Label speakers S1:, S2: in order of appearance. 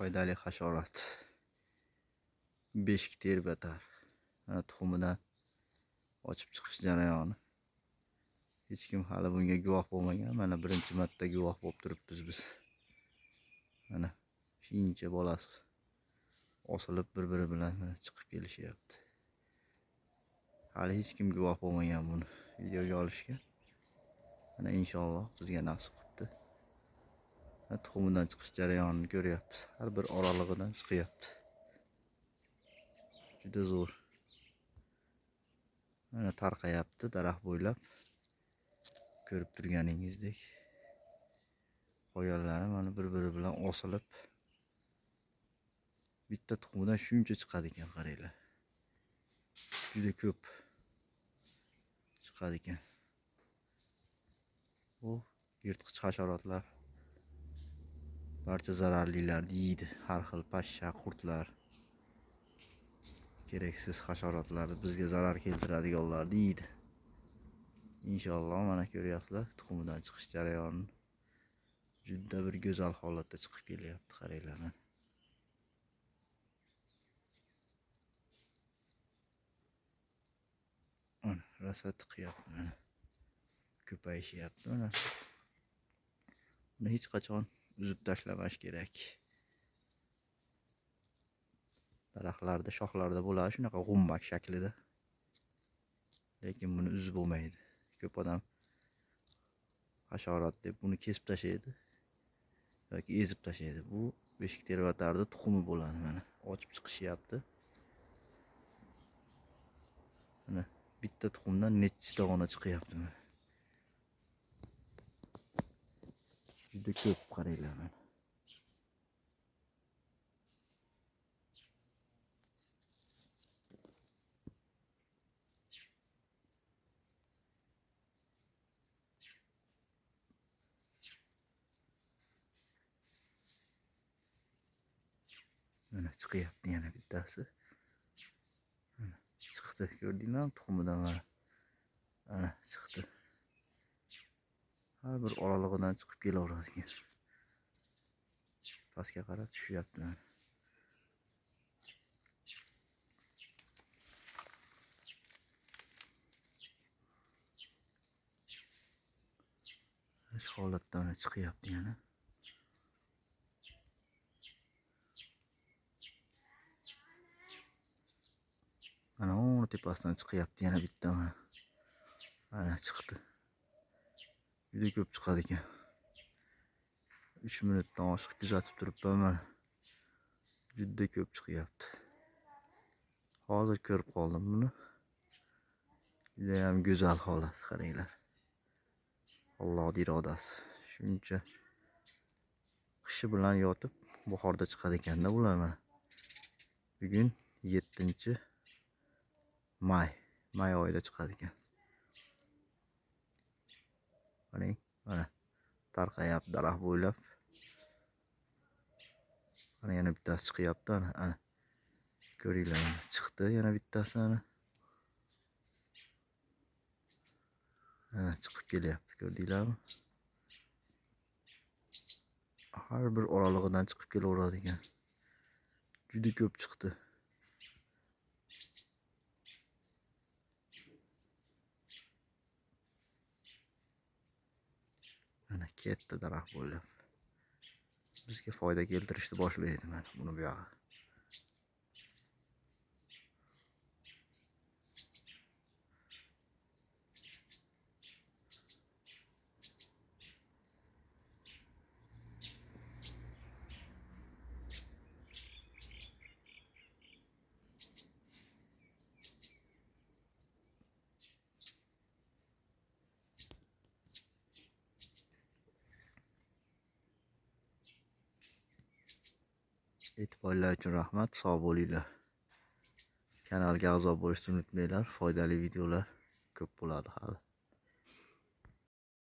S1: Foydali hasharot. Beshik terbatar. Mana tuxumidan ochib chiqish jarayoni. Hech kim hali bunga guvoh bo'lmagan. Mana birinchi marta guvoh bo'lib turibmiz biz. Mana shuncha bolasi osilib bir-biri bilan mana chiqib kelishyapti. Hali hech kim guvoh bo'lmagan buni videoga olishga. Mana inshaalloh bizga nasib qilibdi. Tuxumidan chiqish jarayonini ko'ryapmiz. Har bir oralig'idan chiqyapti. Juda zo'r. Mana tarqayapti daraxt bo'ylab. Ko'rib turganingizdek. Qolganlari mana bir-biri bilan osilib bitta tuxumidan shuncha chiqadi ekan, qaranglar. Juda ko'p chiqadi ekan. Bu yirtqich hasharotlar barcha zararlilarni yeydi. Har xil pashsha, qurtlar, keraksiz hasharotlarni, bizga zarar keltiradiganlarni yeydi. Inshaalloh mana ko'ryapsizlar tuxumidan chiqish jarayonini. Juda bir go'zal holatda chiqib kelyapti, qaranglar mana. Mana rosa tiqyapti mana. Ko'payishyapti mana. Buni hech qachon uzib tashlamash kerak. Daraxtlarda, shoxlarda bo'ladi shunaqa g'ummak shaklida. Lekin buni uzib bo'lmaydi. Ko'p odam hasharot deb buni kesib tashlaydi yoki ezib tashlaydi. Bu beshik terbatarda tuxumi bo'ladi mana. Ochib chiqishyapti. Mana bitta tuxumdan nechta dona chiqyapti mana. Juda ko'p, qaranglar mana. Mana chiqyapti yana bittasi. Mana chiqdi, ko'rdinglarmi tuxumidan mana. Ana chiqdi. Har bir oralig'idan chiqib kelaveradi ekan. Pastga qarab tushyapti mana. Shu holatda mana chiqyapti yana. Mana uni tepasidan chiqyapti yana bitta mana. Mana chiqdi. Juda ko'p chiqadi ekan. 3 minutdan oshiq kuzatib turibman mana. Juda ko'p chiqyapti. Hozir ko'rib qoldim buni. Juda ham go'zal holat, qaranglar. Allohning irodasi. Shuncha qishi bilan yotib bahorda chiqadi ekanda bular mana. Bugun 7 may, may oyida chiqadi ekan. Qarang, mana tarqayapti daraxt bo'ylab. Mana yana bittasi chiqyapti, ana, ana. Ko'ringlar, mana chiqdi yana bittasi, ana. Ana chiqib kelyapti, ko'rdinglarmi? Har bir oralig'idan chiqib kelaveradi ekan. Juda ko'p chiqdi. Mana ketdi daraxt bo'ylab. Bizga foyda keltirishni boshlaydi mana buni bu yog'i. E'tiborlar uchun rahmat, sog' bo'linglar. Kanalga a'zo bo'lishni unutmanglar, foydali videolar ko'p bo'ladi hali.